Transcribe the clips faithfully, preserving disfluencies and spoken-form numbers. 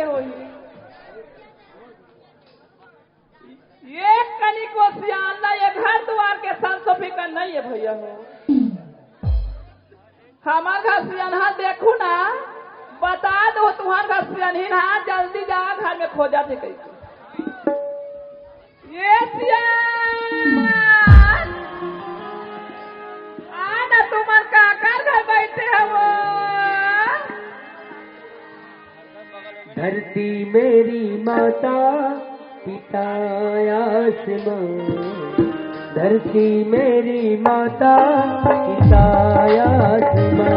होही। ये कनिको सियान ला ये घर दुआर के संसो फिकर नहीं है भैया हो। हमर घर सियान हा देखू ना, बता दो तुम्हार घर सियान ही ना, जल्दी जा घर में खोजा थे कहीं। ये सियान, आ ना तुम्हार काकर घर बैठे हवो। धरती मेरी माता, पिता आसमां। धरती मेरी माता, पिता आसमां।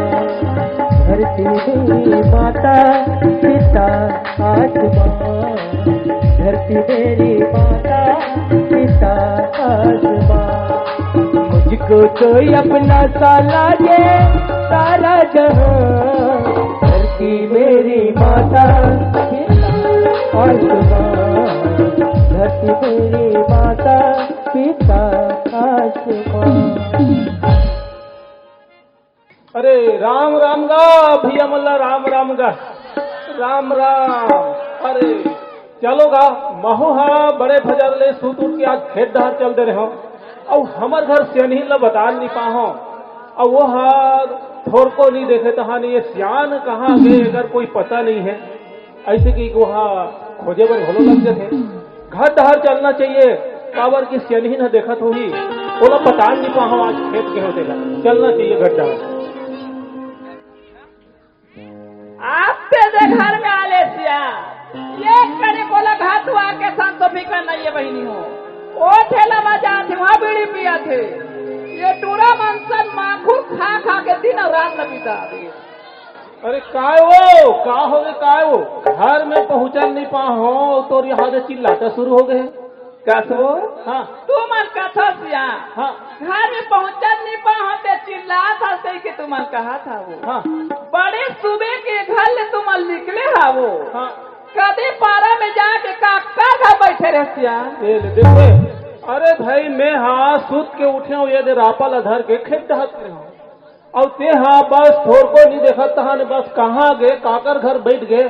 धरती मेरी माता, पिता आसमां। धरती मेरी माता, पिता आसमां। मुझको तो अपना सा लागे सारा जहां। धरती मेरी माता, पिता आसमां। धरती मेरी माता, पिता आसमां। अरे राम राम गा भैया मन ला, राम राम गा। राम राम। अरे चलो गा, महू हा बड़े फजर ले सूत उठ के आज खेत डहर चल दे रहे हो। अउ हमर घर सियनहिन ला बता नहीं पाहो। अउ वो हा थोरको नहीं देखे तहान ये सियान कहाँ गे, अगर कोई पता नहीं है। ऐसे कि वो हा खोजे बर घलो लग जथे। घर डहर चलना चाहिए, काबर कि सियनहिन ह देखत होही, ओला पता नहीं पाहो आज खेत के होते का। चलना चाहिए घर डहर। आप ते दे घर में आले सिया, ये करे बोला घर तू आके संत तो फिकर नहीं है बहिनी हो। ओ ठेला मा जात हे, वहाँ बीड़ी पिया थे। ये टूरा मनसन माखुर खा खा के दिन और रात न बिता दे। अरे काय वो, का होगे काय वो? घर में पहुंचन नहीं पाहो, तोर यहाँ से चिल्लाता शुरू हो गए। कस वो? हाँ। तू मन कथस या? हाँ। घर में पहुंचन नहीं पाहो ते चिल्लात हस कहि के तू मन कहत हवो। हाँ। बड़े सुबह के घर ले तू मन निकले हवो। हाँ। कदे पारा में जाके काकर घर बैठे रहसिया? ये ले देख ले। अरे भाई, मैं हाँ सुत के उठे हूँ, ये दे रापा ला धर के खेत डहर करे हूँ। अउ ते हा बस थोरको नहीं देखत तहाने, बस कहाँ गे, काकर घर बैठ गे,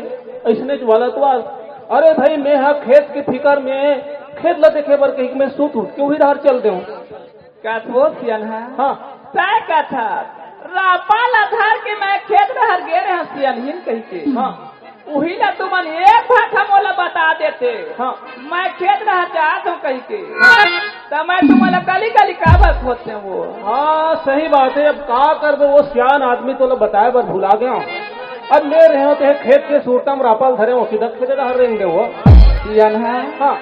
अइसने वाला तो आज। अरे भाई, मैं हा खेत के फिकर में खेत ला देखे बर कही मैं सूत उठ के उही डहर चल दे हूँ। कथवो सियन हा? हाँ। तय कथा, रापा ला धर के मैं खेत डहर गे रहे हूँ सियनहिन कही के। हाँ। उही ला तुमन एक भाखा मोला बता देते। हाँ। मैं खेत रह जात हूँ कहि के। हाँ। त मैं तुमन ला कली कली काबर खोजते हूँ वो। हाँ, सही बात है। अब का करबे, वो सियान आदमी तो ला बताए बर भुला गया हूँ। अब ले रहे हो ते खेत के सूरता में रापा ला धरे हो, सीधा खेते डहर रेंग दे वो। सियन हा? हाँ।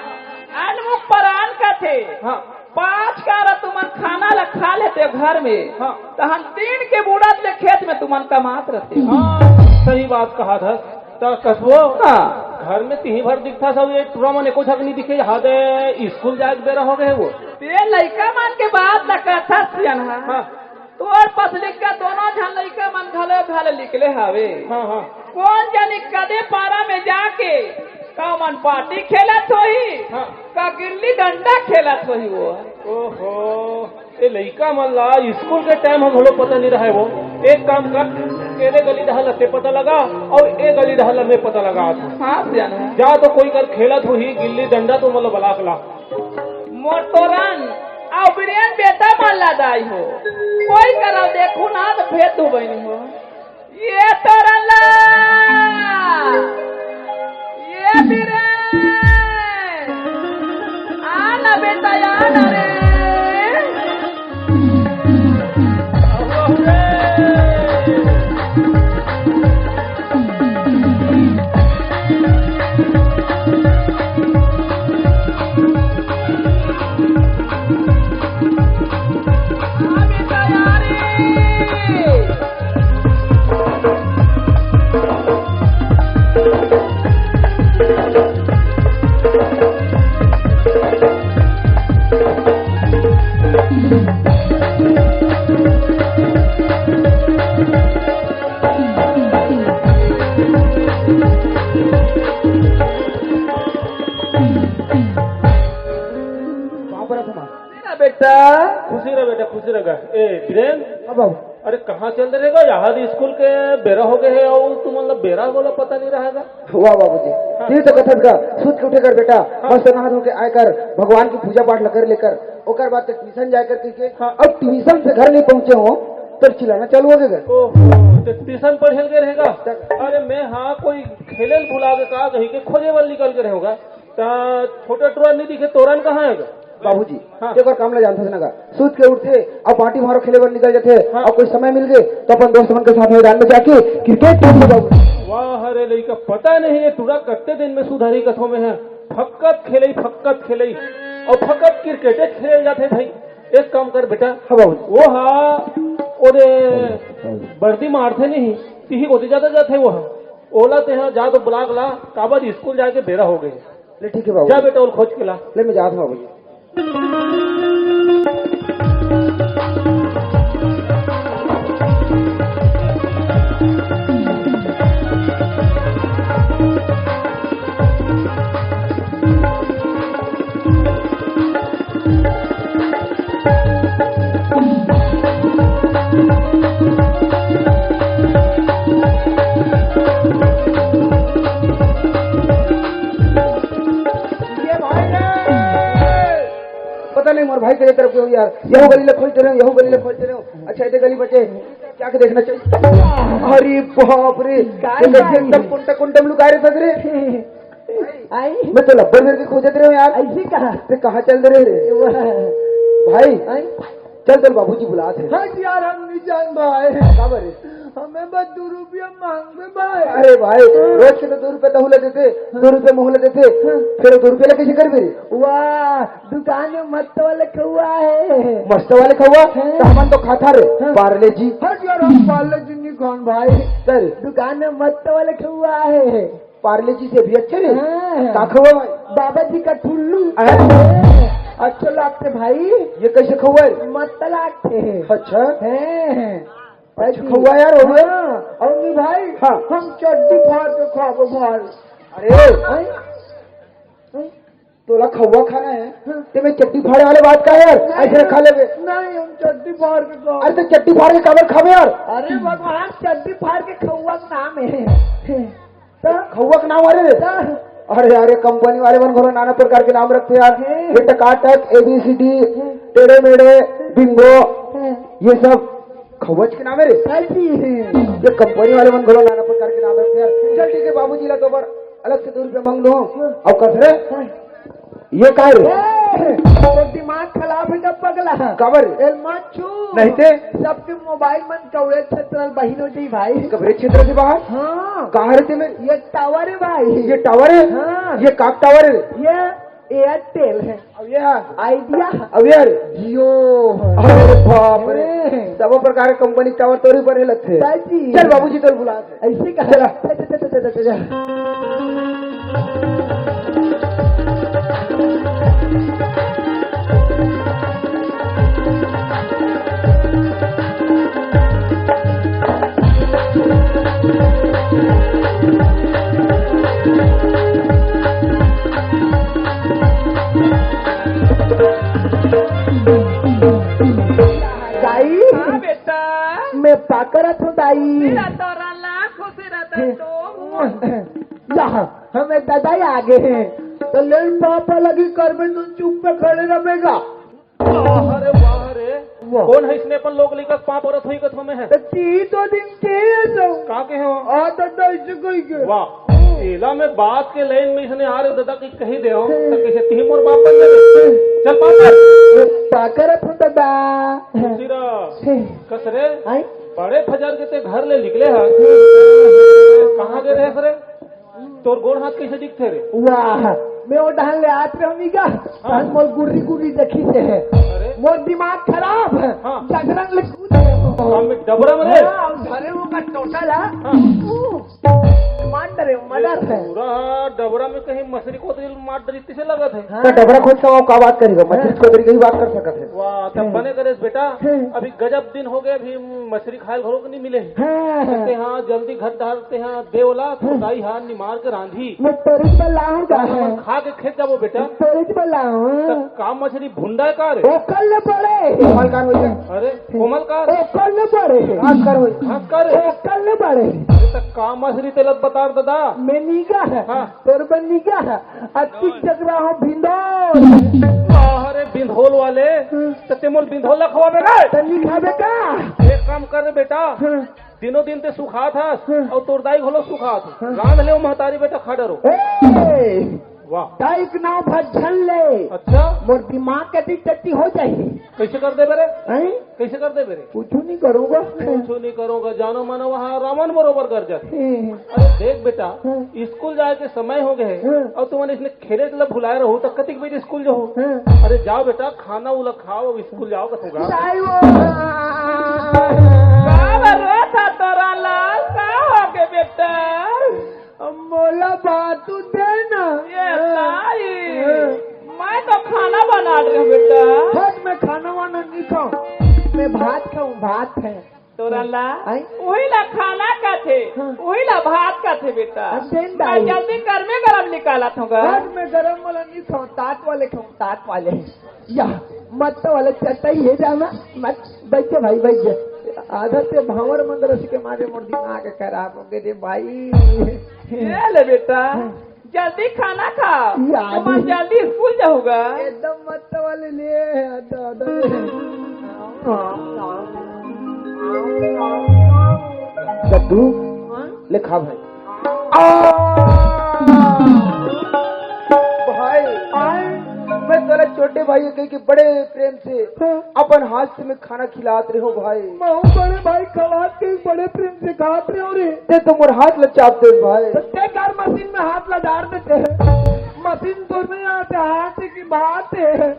अनमुख परान कथे। हाँ। पाँच कारा तुमन खाना ला खा लेते घर में। हाँ। तहन दिन के बुड़त ले खेत में तुमन कमात रहते। हाँ, सही बात कहा था। त कसबो, हाँ। घर में तिही भर दिखता सब, ये टूरा मन एको झक नहीं दिखे, यहाँ दे स्कूल जाए के बेरा हो गए वो। ते लइका मन के बात न कथा सियन हा। हाँ। तोर पसलिक का दोनों झन लइका मन घले घले निकले हवे। हाँ, हाँ। कोन जनी कदे पारा में जाके का मन पाटी खेलत होही, हाँ। का गिल्ली डंडा खेलत होही वो। ओहो, ए लइका मन ला स्कूल के टाइम ह घलो पता नहीं रहे वो। एक काम कर, एदे गली डहर ला ते पता लगा अउ ए गली डहर ला मैं पता लगा। हाँ, सियान है। जा तो कोई कर खेलत होही गिल्ली डंडा तो मोला बलाक ला। मोर तोरन अउ बिरेन बेटा मन ला दाई हो। कोई करा देखू ना तो भेद दू बहिनी हो। ये तोरन ला, ये बिरेन, आ ना बेटा, आ ना रे। खुशी रह बेटा, खुशी रह। ए, बिरेन। अब बाबू। अरे, कहाँ चल दे रहेगा? यहाँ तो स्कूल के बेरा हो गए है और तुमन ला बेरा वाला पता नहीं रहेगा। वाह बाबूजी, हाँ। ये तो कथस का, सुत के उठे कर बेटा, हाँ। मस्त नहा धो के आए कर, भगवान की पूजा पाठ ल कर लेकर, ओकर बाद तक ट्यूशन जाए कर के, हाँ। अब ट्यूशन से घर नहीं पहुँचे हो, तो चिल्लाना चालू हो गया। ओहो, तो ट्यूशन पढ़े गए रहेगा? अरे, मैं हाँ कोई खेले ल बुला के का कही के खोजे वाला निकल के रहेगा। ता छोटा टुरा नहीं दिखे, तोरन कहाँ है? बाबूजी, हाँ। ते ओकर काम ला जानथस ना का? सूत के उठथे, अब बांटी भारो खेले बर निकल जाथे, हाँ। और कोई समय मिल गए, तो अपन दोस्त मन के साथ मैदान में जाके क्रिकेट खेलथे बाबूजी। वाह रे लइका, पता नहीं ये टुरा कत्ते दिन में सुधारी कथों में है। फक्कत खेलई, फक्कत खेलई, और फक्कत क्रिकेटे खेले जाथे भाई। एक काम कर बेटा, हाँ बाबूजी। वो हा, ओदे बर्दी मारथे नहीं, तिही ओदे ज्यादा जाथे वो हा। ओला तेहा जा तो बुला के ला, काबर स्कूल जाके बेरा हो गए। ले ठीक है बाबू। जा बेटा, ओला खोज के ला। ले मैं जात हूँ बाबू जी। ये भाई रे! पता नहीं मोर भाई के तरफ के हो यार, यहू गली ले खोज दे रहे हो, यहू गली ले खोज दे रहे हो। अच्छा, इधर गली बचे, क्या के देखना चाहिए? अरे बाप रे, का ये देखिए, भाई? एकदम कुंटा कुंटा में लुका रहे सगरे। आई? मैं तो लब्बर मेरे के खोजत रहे हो यार। ऐसे कहा? ते कहाँ चल दे रहे रे? वाह। भाई, आई? चल, चल, बाबूजी बुलात हे। हाँ यार, हम नहीं जान भाई। का बरे? हमें बस दो रुपया मांग दे भाई। अरे भाई, रोज के तो दो रुपया तहू ला देथे, दो रुपया महू ला देथे, हाँ। फिर वो दो रुपया ला कैसे करबे रे? वाह, दुकान में मस्त वाले खउआ है। मस्त वाले खउआ? हाँ। तो हमन तो खाता रे, हाँ। पार्ले जी। हाँ यार, हम पार्ले जी नहीं खान भाई। सर। दुकान में मस्त वाले खउआ है। पार्ले जी से भी अच्छे रे। हाँ। का खउआ भाई? बाबा जी का ठुल्लू। अरे। अच्छा लागते भाई। ये कैसे खउआ है? मस्त लागते। अच्छा। हैं। अच्छा खउआ यार, हो गया। हाँ, और नहीं भाई, हाँ। हम चड्डी फाड़ के खाबो भाई। अरे। हैं? हैं? तोला खउआ खाना है? हाँ। ते में चड्डी फाड़े वाले बात का है यार? नहीं, ऐसे खा लेबे। नहीं, हम चड्डी फाड़ के खाबो। अरे तो चड्डी फाड़ के काबर खाबे यार? अरे भगवान, चड्डी फाड़ के खउआ का नाम है। त खउआ के नाम अरे रे? त अरे यार, ये कंपनी वाले मन घलो नाना प्रकार के नाम रखथे यार। हे। ये टकाटक, एबीसीडी, हे। टेढ़े मेढ़े, बिंगो, हे। ये सब खउआ के नाम है रे। सही है। ये कंपनी वाले मन घलो नाना प्रकार के नाम रखथे यार। चल ठीक है, बाबूजी ला तो बर अलग से दो रुपया मांग लो। हाँ। अउ कस रे? हाँ। ये काय रे? ए, तोर दिमाग खराब है का पगला? काबर? एल मत छू। नहीं ते? सबके मोबाइल मन कवरेज क्षेत्र बहिन हो जाई भाई। कवरेज क्षेत्र के बाहर? हाँ। कहाँ रहते में? ये टावर है भाई। ये टावर है? हाँ। ये काक टावर है? ये एयरटेल है। अब ये? आइडिया। अब ये? जियो। अरे बाप रे। ए। सब प्रकार के कंपनी टावर तोरी पर है लगते। सही। चल बाबूजी, तोर बुला। ऐसे कहा। चला। चल, चल, चल, चल, चल, चल। दाई, हाँ बेटा। मैं पाकर हूँ दाई। मेरा तोरा लाख से रहता है तो यहाँ हमें दादा ही आगे हैं, तो ले पापा लगी कर में तू चुप पे खड़े रहेगा। वाह रे, वाह रे। वाह। कौन है इसने अपन लोग लेकर पाँव परत हुई कथों में है? तो ती तो दिन के है तो। का के हो? आ दादा इसे कोई के। वाह। एला मैं बात के लाइन में इसने आ रे दादा की कही दे हो, तो कैसे ती मोर बाप बन गए? चल पापा। पाकर हूँ दादा। सिरा। कस रे? आई? बड़े फजर के ते घर ले निकले हा। कहाँ गए रहे रे? तोर गोड़ हाथ कैसे दिखते रे? वाह, मैं वो डहान ले आत रहे हमी का, हाँ। तहन मोर गुर्री गुर्री देखी से है। अरे। मोर दिमाग खराब है। हाँ। जागरण ले कूद रहे हो। हम डबरा में रे। हाँ, हम धरे वो का टोटल है। हाँ। मार डरे, मर्डर है। पूरा डबरा में कहीं मछरी कोतरी मार डरी, किसे लगत है? हाँ। तो डबरा खोज के वो का बात करेगा? मछरी हाँ। कोतरी की बात कर सकत है। वाह, तब हम्म। बने करेस बेटा। हम्म। अभी गजब दिन हो गए, अभी मछरी खाए घरों को नहीं मिले। हाँ। कहते हाँ, जल्दी घर डालते हैं, देवला, हम्म। खुदाई हाँ, निमार के रांधी। मैं तोरी पर लाऊंगा। तो अपन खा के खेत जाबो बेटा। तोरी पर लाऊं। तो का मछरी भुंडा का रे? ओकर ले पड़े। कोमल कार हो जाए। अरे, कोमल कार। ओकर ले पड़े। घास कार हो जाए। घास कार रे। ओकर ले पड़े। अरे, तो का मछरी तेला बता दादा? मैं नीगा है। हाँ। तोर बन नीगा है। अति चकरा हो भिंडोल। अरे, भिंडोल वाले। हम्म। तो ते मोल भिंडोल ला खवाबे रे? तो नहीं खाबे का? एक काम कर रे बेटा। हम्म। दिनों दिन ते सुखात हस, हम्म। अउ तोर दाई घलो सुखात हे। हम्म। रांध ले ओ महतारी बेटा, खा डरो। ए! वाह। दाई के नाव भर झन ले। अच्छा। मोर दिमाग के दी टट्टी हो जाही। कैसे कर देबे रे? हैं? कैसे कर देबे रे? कुछ नहीं करूँगा। कुछ नहीं करूँगा, जानो मानो वहाँ रावण बरोबर कर जाते। हम्म। अरे देख बेटा, हम्म। स्कूल जाए के समय हो गए, हम्म। अउ तुमन इसने खेले ला भुलाए रहो, तो कतिक बजे स्कूल जाओ? हम्म। अरे जाओ बेटा, खाना उला खाओ, अउ स्कूल जाओ कथों गा। जाओ। का बर रोत हस तोरा लाल, का हो गे बेटा? अब मोला बात दे ना। ये ताई, हम्म। मैं तो खाना बना रही हूँ बेटा। हट, मैं खाना वाना नहीं खाऊँ, मैं भात खाऊँ, भात है। तोरा ला, आई? वही ला खाना कथे, हाँ। वही ला भात कथे बेटा। अब देन मैं दाई। जल्दी गर्मे गरम निकालत हूँ गा। आज मैं गरम वाला नहीं खाऊँ, तात वाले खाऊँ, तात वाले। या, मत तो वाले चटाई है जाना, मत, बैठे भाई, बैठे। आधा ते भावर मंदरस के मारे मोर दिमाग खराब हो गए रे भाई। ये ले बेटा। हाँ। जल्दी खाना खाओ, यार। तुम जल्दी स्कूल जाओगा। एकदम मत वाले ले, दादा। दद्दू, हाँ? ले खा भाई। आ! भाई, आए? मैं तोला छोटे भाई कह के बड़े प्रेम से हाँ। अपन हाथ से मैं खाना खिलात रहे हो भाई। महू बड़े भाई खवात के बड़े प्रेम से खात रहे हो रे। ते तो मोर हाथ ला चाप दे भाई। तो ते कर मशीन में हाथ ला डाल देते हैं। मशीन तो नहीं आते, हाथ की बात है।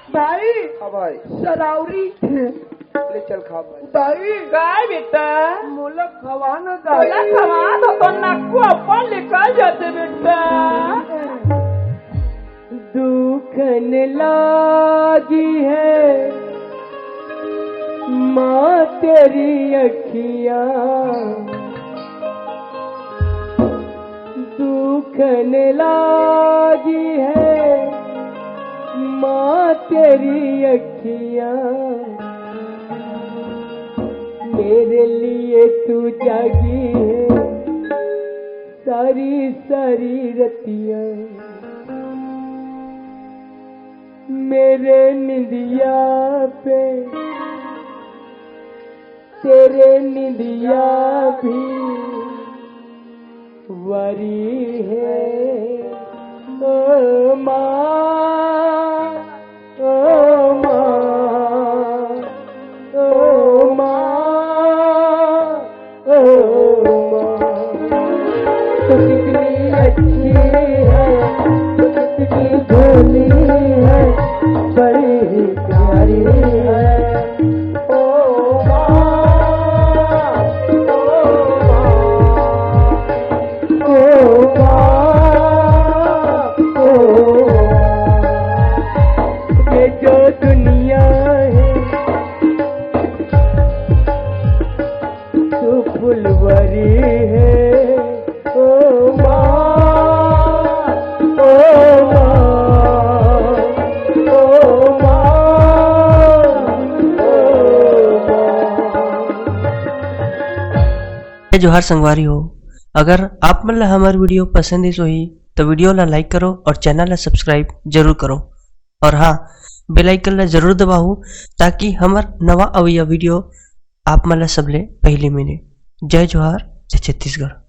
भाई। हाँ भाई। सराउरी। ले चल खा भाई। भाई। काय बेटा? मोला खवा ना मोला दाई। खवा दो तो नक्कू अपन निकल जाते बेटा। दुखन लागी है माँ तेरी अखियाँ, दुखन लागी है माँ तेरी अखियाँ, मेरे लिए तू जागी है सारी सारी रतियाँ। मेरे निंदिया पे तेरे निंदिया भी वरी है। ओ माँ, ओ माँ, ओ माँ, ओ माँ। तू कितनी अच्छी है, तू कितनी भोली है, बड़ी ही प्यारी है। ओ माँ, ओ माँ, ओ माँ, ओ माँ। ये जो दुनिया है, तू फुलवरी है, ओ माँ, ओ माँ, ओ माँ, ओ माँ। जय जोहार संगवारी हो, अगर आप मन ला हमर video पसंद आइस होही, तो video ला like करो और channel ला subscribe जरूर करो। और हाँ, bell icon ला जरूर दबाहू, ताकि हमर नवा अवइया video आप मन ला सबले पहिली मिले। जय जोहार, जय छत्तीसगढ़।